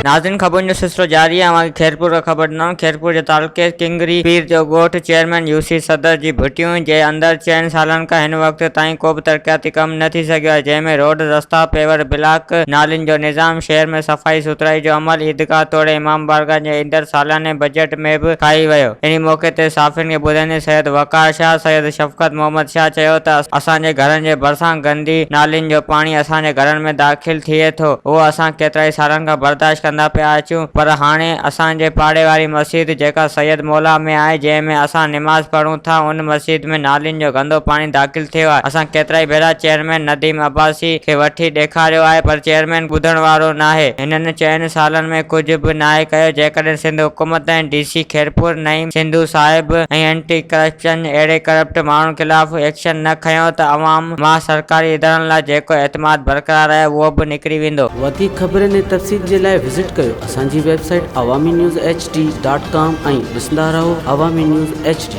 ناظرين خبرن جو سلسلو جاري آهي اوهان کي خيرپور کان خبر ڏنائون خيرپور جي تعلقي ڪنگري پير جو ڳوٺ چيئرمين يو سي صدر جي ڀٽيون جي اندر چئن سالن کان هن وقت تائين ڪو به ترقياتي ڪم نه ٿي سگهيو آهي جنهن ۾ روڊ رستا پيور بلاڪ نالين جو نظام شهر ۾ صفائي سٿرائي جو عمل عيدگاهه توڙي امام بارگاهه جي ايندڙ سالياني بجيٽ ۾ به کائي ويو انهي موقعي تي صحافين کي ٻڌائيندي سيد وقار شاهه سيد شفقت محمد شاهه چيو ته اسان جي گهرن جي ڀرسان گندي نالين جو پاڻي اسان جي گهرن ۾ داخل ٿئي ٿو، اهو اسان ڪيترائي سالن کان برداشت ڪندا پيا اچون، پر هاڻي اسان جي پاڙي واري مسجد جيڪا سيد مولا ۾ آهي، جنهن ۾ اسان نماز پڙهون ٿا، ان مسجد ۾ نالين جو گندو پاڻي داخل ٿيو آهي، اسان ڪيترائي ڀيرا چيئرمين نديم عباسي کي وٺي ڏيکاريو آهي، پر چيئرمين ٻڌڻ وارو ناهي، هنن چئن سالن ۾ ڪجهه به ناهي ڪيو، جيڪڏهن سنڌ حڪومت ۽ ڊي سي خيرپور نعيم سنڌو صاحب ۽ اينٽي ڪرپشن اهڙي ڪرپٽ ماڻهن خلاف ايڪشن نه کنيو ته عوام مان سرڪاري ادارن لاء جيڪو اعتماد برقرار آهي اهو به نڪري ويندو. وڌيڪ خبرن ۽ تفصيل جي لاء وزٽ ڪيو اسان جي website Awami news H D dot com ۽ ڏسندا رهو عوامي نيوز ايڇ ڊي.